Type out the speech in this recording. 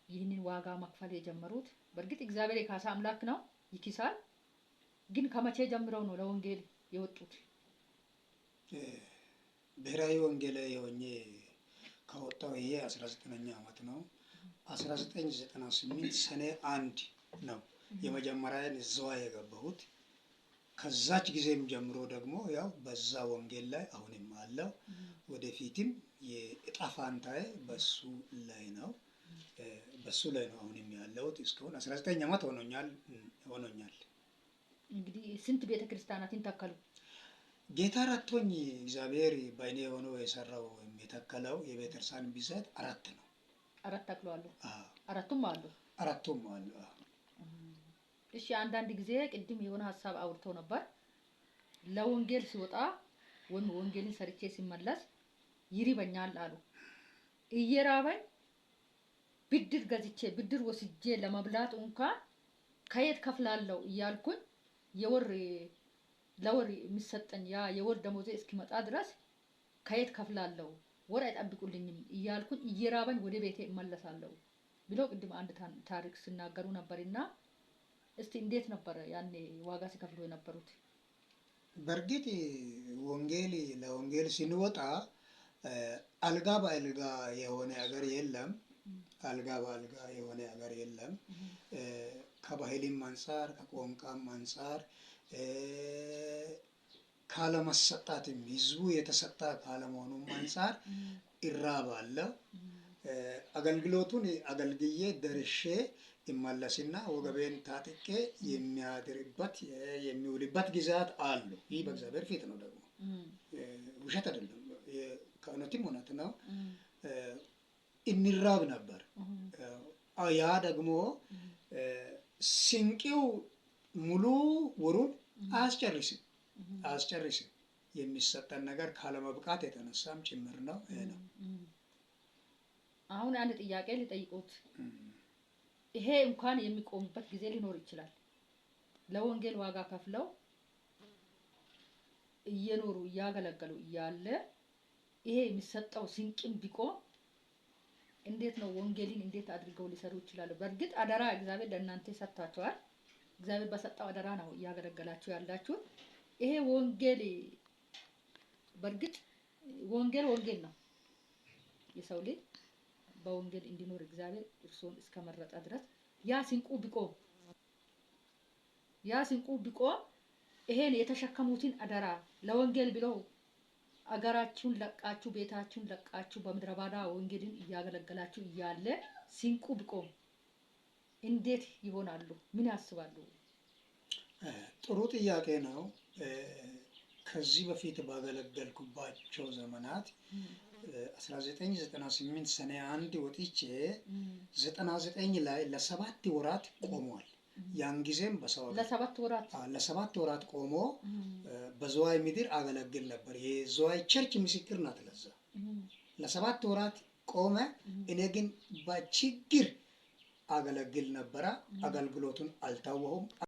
ይህንን ዋጋ መክፈል የጀመሩት? በእርግጥ እግዚአብሔር የካሳ አምላክ ነው፣ ይኪሳል። ግን ከመቼ ጀምረው ነው ለወንጌል የወጡት? ብሔራዊ ወንጌላዊ ሆኜ ከወጣው ይሄ 19ኛ ዓመት ነው። 1998 ሰኔ 1 ነው የመጀመሪያን ዝዋይ የገባሁት። ከዛች ጊዜም ጀምሮ ደግሞ ያው በዛ ወንጌል ላይ አሁንም አለው። ወደፊትም የእጣ ፋንታዬ በሱ ላይ ነው፣ በሱ ላይ ነው አሁንም ያለሁት። እስካሁን 19 ዓመት ሆኖኛል። እንግዲህ ስንት ቤተ ክርስቲያናትን ተከሉ? ጌታ ረድቶኝ እግዚአብሔር በእኔ ሆኖ የሰራው ወይም የተከለው የቤተክርስቲያን ብዛት 4 ነው። 4 ተክለዋል። 4ቱም አሉ። 4ቱም አሉ። እሺ፣ አንዳንድ ጊዜ ቅድም የሆነ ሀሳብ አውርቶ ነበር። ለወንጌል ሲወጣ ወይም ወንጌልን ሰርቼ ሲመለስ ይርበኛል አሉ። እየራበኝ ብድር ገዝቼ ብድር ወስጄ ለመብላት እንኳን ከየት ከፍላለሁ እያልኩኝ የወር ለወር የሚሰጠኝ ያ የወር ደሞዜ እስኪመጣ ድረስ ከየት ከፍላለሁ፣ ወር አይጠብቁልኝም እያልኩኝ እየራበኝ ወደ ቤቴ እመለሳለሁ ብሎ ቅድም አንድ ታሪክ ሲናገሩ ነበርና እስቲ እንዴት ነበር ያኔ ዋጋ ሲከፍሉ የነበሩት? በእርግጥ ወንጌል ለወንጌል ስንወጣ አልጋ በአልጋ የሆነ ሀገር የለም። አልጋ በአልጋ የሆነ ሀገር የለም። ከባህልም አንፃር ከቋንቋም አንፃር ካለመሰጣትም ህዝቡ የተሰጣ ካለመሆኑም አንፃር እራባለሁ። አገልግሎቱን አገልግዬ ደርሼ እመለስና ወገቤን ታጥቄ የሚያድርበት የሚውልበት ጊዜያት አሉ። ይህ በእግዚአብሔር ፊት ነው፣ ደግሞ ውሸት አይደለም፣ ከእውነትም እውነት ነው። እንራብ ነበር። ያ ደግሞ ስንቂው ሙሉ ወሩን አያስጨርስም። የሚሰጠን ነገር ካለመብቃት የተነሳም ጭምር ነው። ይሄ ነው። አሁን አንድ ጥያቄ ልጠይቅዎት። ይሄ እንኳን የሚቆምበት ጊዜ ሊኖር ይችላል። ለወንጌል ዋጋ ከፍለው እየኖሩ እያገለገሉ እያለ ይሄ የሚሰጠው ስንቅም ቢቆም እንዴት ነው ወንጌልን እንዴት አድርገው ሊሰሩ ይችላሉ? በእርግጥ አደራ እግዚአብሔር ለእናንተ ሰጥቷቸዋል። እግዚአብሔር በሰጠው አደራ ነው እያገለገላችሁ ያላችሁት። ይሄ ወንጌል በእርግጥ ወንጌል ወንጌል ነው። የሰው ልጅ በወንጌል እንዲኖር እግዚአብሔር እርሶን እስከመረጠ ድረስ ያ ስንቁ ቢቆም ይሄን የተሸከሙትን አደራ ለወንጌል ብለው አገራችሁን ለቃችሁ ቤታችሁን ለቃችሁ በምድረ በዳ ወንጌልን እያገለገላችሁ እያለ ስንቁ ቢቆም እንዴት ይሆናሉ? ምን ያስባሉ? ጥሩ ጥያቄ ነው። ከዚህ በፊት ባገለገልኩባቸው ዘመናት 1998 ሰኔ 1 ወጥቼ 99 ላይ ለ7 ወራት ቆሟል። ያን ጊዜም በሰው ሀገር ለ7 ወራት ቆሞ በዝዋይ ምድር አገለግል ነበር። የዝዋይ church ምስክር ናት። ለዛ ለ7 ወራት ቆመ። እኔ ግን በችግር አገለግል ነበረ። አገልግሎቱን አልተወሁም።